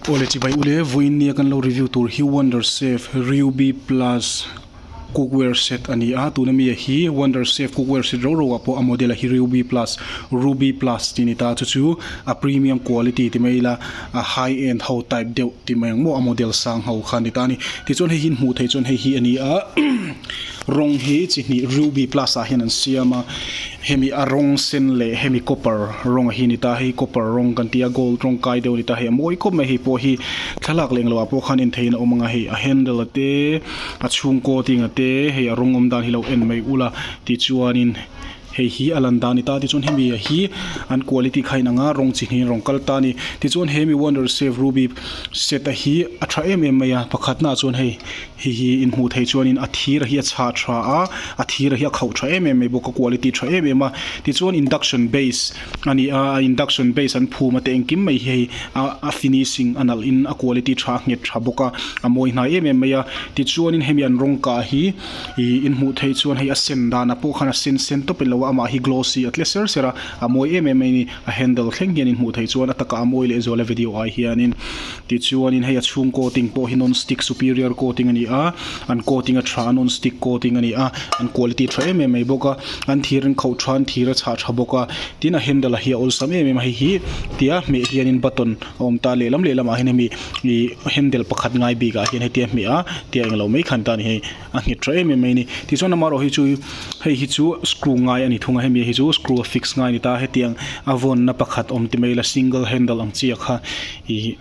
Awle chibai ule vawiin nia kan lo review tur hi Wonder Chef Ruby Plus cookware set a ni a tuna mi hi Wonder Chef cookware set rau rau ah pawh a model a hi Ruby Plus Ruby Plus tih a ni ta chu chu a premium quality ti mai ila a high end ho type deuh ti mai ang maw a model sang ho kha a ni ta a ni tichuan hei hi in hmuh theih chuan hei hi a ni a rawng hi chi hnih Ruby Plus ah hian an siam a. Hemi a rawng sen leh hemi copper rawng a hi ni ta hei copper rawng kan tia gold rawng kai deuh a ni ta hei a mawi khawp mai hei pawh hi thlalak leng loh ah pawh khan en theihin a awm ang a hei a handle a te a chhung coating a te hei a rawng awm dan hi lo en mai ula tichuanin hei hi a lan dan a ni ta tichuan hemi a hi an quality kha a inang a rawng chi hnih in rawn kal ta a ni tichuan hemi wonder chef ruby set a hi a tha em em mai a pakhatna ah chuan hei. Hei hi in hmuh theih chuanin a thir hi a chhah tha a, a thir hi a khauh tha em em mai bawk a, quality tha em em a. Tichuan induction base a ni a, a induction base an phum a te engkim mai hi hei a a finishing a nalh in a quality tha a nghet tha bawk a, a mawi hnai em em mai a. Tichuanin hemi an rawng kah hi ih in hmuh theih chuan hei a sen danah pawh khan a sen sen tawp ilo a, amah hi glossy a tle ser ser a, a mawi em em mai a ni. A handle thleng hian in hmuh theih chuan a takah a mawi lehzual a video ai hianin. Tichuanin hei a chhung coating pawh hi non stick superior coating a ni a, an coating a tha a non stick coating a ni a, an quality tha em em mai bawk a, an thir an khauh tha an thir a chhah tha bawk a, tin a handle a hi a awlsam em em a hei hi tia hmeh hianin button a awm ta lehlam lehlamah hian hemi ih handle pakhat ngai bikah hian hetia hmeh a tia englo mai khan ta a ni hei a nghet tha em em mai a ni tichuan amaherawh hi chu hei hi chu screw ngai a ni thung a hemi hi chu screw a fix ngai a ni ta hetiang a vawnna pakhat awm ti mai ila single handle ang chi ah kha. Ih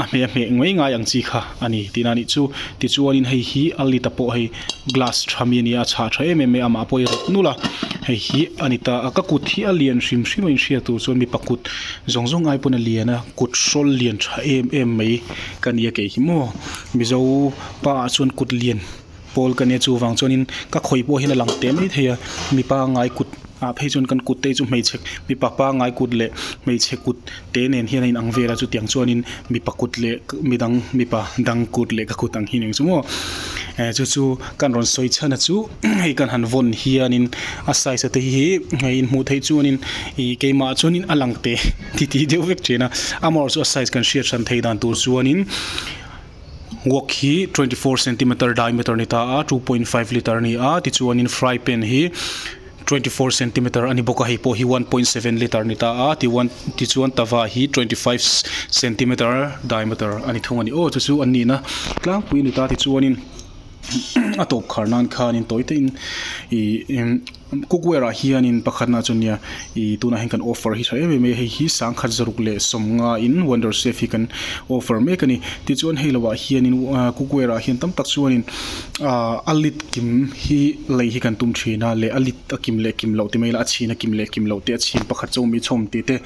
a hmeh a hmeh ngei ngai ang chi kha a ni tihna a nih chu tichuanin hei hi a lit a pawh hei glass tha mi a ni a a chhah tha em em mai a amah pawh hi rawt nulh a hei hi a ni ta a ka kut hi a lian hrim hrim a inhriat tur chuan mipa kut zawng zawng ai pawn a lian a kut hrawl lian tha em em mai ka ni a kei hi maw mizo pa ah chuan kut lian pawl ka nia chuvang chuanin ka khawih pawh hian a lang teh mai thei a mipa ngai kut ah phei chuan kan kut te hi chu hmeichhe mipa pangngai kut leh hmeichhe kut te nen hian a inang vel a chutiang chuanin mipa kut leh midang mipa dang kut leh ka kut ang hi eng chu maw eh chu chu kan rawn sawi chhan a chu hei kan han vawn hianin a size a te hi hei in hmuh theih chuanin ih keimah chuanin a lang teh titi deuh vek thin a amaherawhchu a size kan hriat hran theih dan tur chuanin. Wok hi 24 centimeter diameter ni ta a 2.5 litre a ni a tichuanin fry pan hi 24 centimeter a ni bawk a hei pawh hi 1.7 litre a ni ta a tiuan tichuan tava hi 25 centimeter diameter a ni thung a ni aw chu chu an nihna tlangpui a ni ta tichuanin a tawp khar nan khanin tawi te in ih. Cookware ah hianin pakhatna chu nia ih tunah hian kan offer hi tha em em mai a hei hi sangkhat zaruk leh sawmnga in wonder chef hi kan offer mek a ni tichuan hei lovah hianin ah cookware ah hian tam tak chuanin ah a lit kim hi lei hi kan tum thin a leh a lit a kim leh kim loh ti mai ila a chhin a kim leh kim loh te a chhin pakhat chu awm i chhawm tih te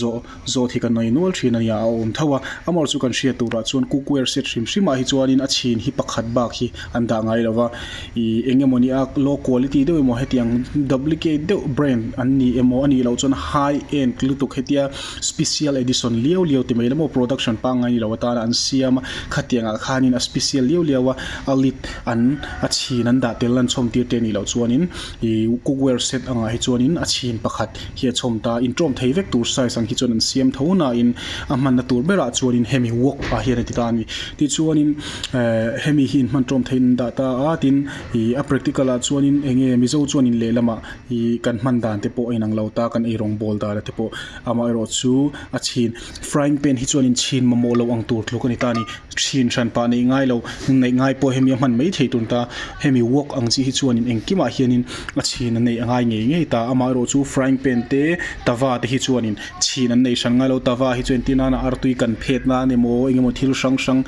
zawh zawt hi kan nei nual thin a nia a awm tho a amaherawhchu chu kan hriat turah chuan cookware set hrim hrim ah hi chuanin a chhin hi pakhat bak hi an dah ngai lo va ih eng emaw ni a low quality deuh emaw hetiang duplicate deuh brand an ni emaw a nih loh chuan high end lutuk hetia special edition liau liau ti mai emaw production pangngai ni lo atana an siam a khatiang ah khanin a special liau liau a a lit an a chhin an dah tel an chhawm tir te a nih loh chuanin ih cookware set angah hi chuanin a chhin pakhat hi a chhawm ta intawm thei vek tur size ang hi chuan an siam tho nain a hmanna tur berah chuanin hemi wok ah hian a ti ta a ni tichuanin ehh hemi hi inhman tawm theihin an dah ta a tin ih a practical ah chuanin eng nge mizo chuanin lehlamah ih kan hman dan te pawh a inang lo ta kan eirawng bawl dan te pawh amaherawh chu a chhin frying pan hi chuanin chhin mamawh loh ang tur tluk a ni ta a ni chhin hran pah neih ngai lo neih ngai pawh hemi a hman mai thei tur ta hemi wok ang chi hi chuanin engkimah hianin a chhin an neih a ngai ngei ngei ta amaherawh chu frying pan te tava te hi chuanin chhin an nei hran ngai lo tava hi chuan entir nana artui kan phet nan emaw eng emaw thil hrang hrang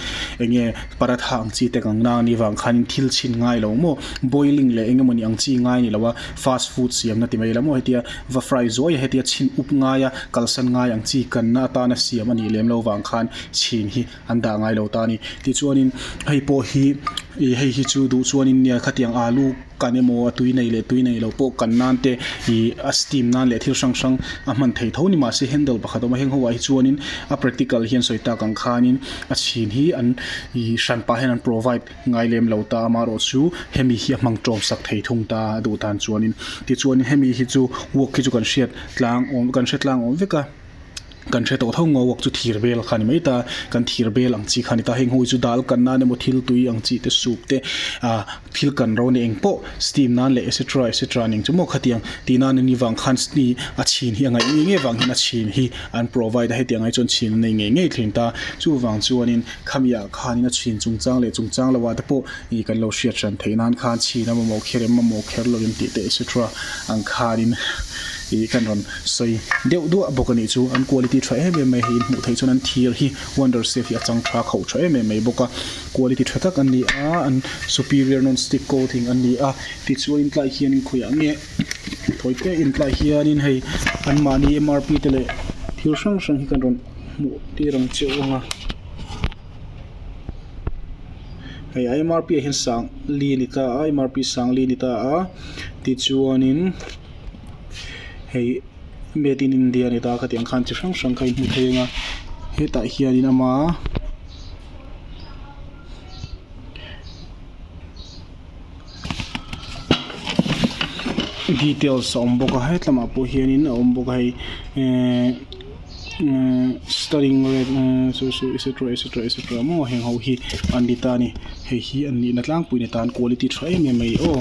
eng nge paratha ang chi te kan na anih vang khanin thil chhin ngai lo maw boiling leh eng emawni ang chi ngai ni lo a fast food siamna ti mai la maw hetia va fry zuai a hetia chhin up ngai a kalsan ngai ang chi kanna atana siam anih lem lo vang khan chhin hi an dah ngai lo ta a ni tichuanin hei pawh hi ih hei hi chu duh chuanin nia khatiang alu kan emaw a tui nei leh tui nei lo pawh kan nan te ih a steam nan leh thil hrang hrang a hman thei tho ni mahse handle pakhat a awm a heng ho ah hi chuanin a practical hian sawi tak ang khanin a chhin hi an ih hran pah hian an provide ngai lem lo ta amaherawh chu hemi hi a hmang tawm sak thei thung ta a duh tan chuanin tichuanin hemi hi chu work hi chu kan hriat tlang awm kan hre tlang awm vek a. Kan hre tawh tho ngawk chu thir bel kha a ni mai ta, kan thir bel ang chi kha a ni ta, heng ho hi chu dal kan nan emaw thil tui ang chi te soup te ah thil kan ro nia eng pawh steam nan leh etc etc a ning chu maw khatiang tih nan a ni vang khan a chhin hi a ngaih ngei ngei vang hian a chhin hi an provide a hetiang ai chuan chhin an nei ngei ngei thin ta, chuvang chuanin khami ah khanin a chhin chungchang leh chungchang lo ah te pawh ih kan lo hriat hran theih nan khan chhin a mamawh kher em mamawh kher lo em tih te etc ang khanin ih kan rawn sawi deuh duah bawk a nih chu an quality tha em em mai hei in hmuh theih chuan an thir hi wonder chef hi a chang tha khauh tha em em mai bawk a quality tha tak an ni a an superior non stick coating an ni a tichuan tlai hianin khawiah nge thawi te in tlai hianin hei anmahni M R P te leh thil hrang hrang hi kan rawn hmuh tir ang che u ang a. Hei a M R P ah hian sang li a ni ta a M R P sang li a ni ta a tichuanin hei made in India a ni ta a khatiang khan chi hrang hrang kha in hmu thei ang a hetah hianin ama details a awm bawk a hetlamah pawh hianin a awm bawk a hei ehh studying rate saw saw etc etc etc maw heng ho hi an ni ta a ni hei hi an nihna tlangpui ni tan quality tha em em mai aw.